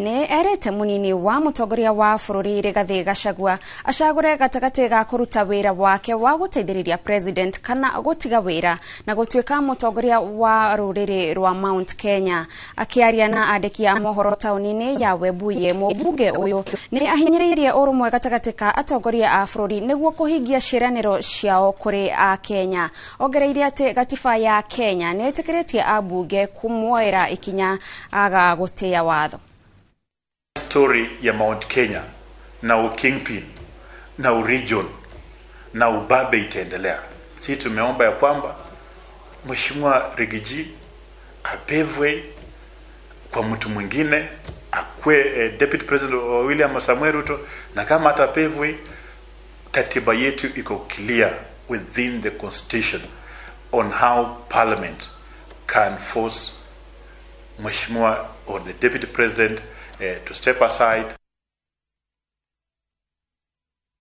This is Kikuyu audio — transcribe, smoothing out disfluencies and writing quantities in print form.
Nĩ erĩte mũnini wa mũtongoria wa bũrũri Rigathĩ Gachagua acagũre gatagatĩ ga kũruta wĩra wake wa gũteithĩrĩria president kana gũtiga wĩra na gũtuĩka mũtongoria wa rũrĩrĩ rwa Mount Kenya. Akĩaria na andĩki a mohoro taũni-inĩ ya Webuye, mũmbunge ũyũ nĩ ahinyĩrĩirie ũrũmwe gatagatĩ ka atongoria a bũrũri nĩguo kũhingia ciĩranĩro ciao kũrĩ a Kenya. Ongereire atĩ gatiba ya Kenya nĩ ĩtĩkĩrĩtie ambunge kũmuoera ikinya aga gũtĩĩa watho. Story ya Mount Kenya na ukingpin na uregion na ubabe itaendelea. Sisi tumeomba ya kwamba Mheshimiwa Riggy G apevwe kwa mtu mwingine akwe Deputy President William Samuel Ruto, na kama atapevwe, katiba yetu iko clear within the constitution on how parliament can force Mheshimiwa or the Deputy President to step aside.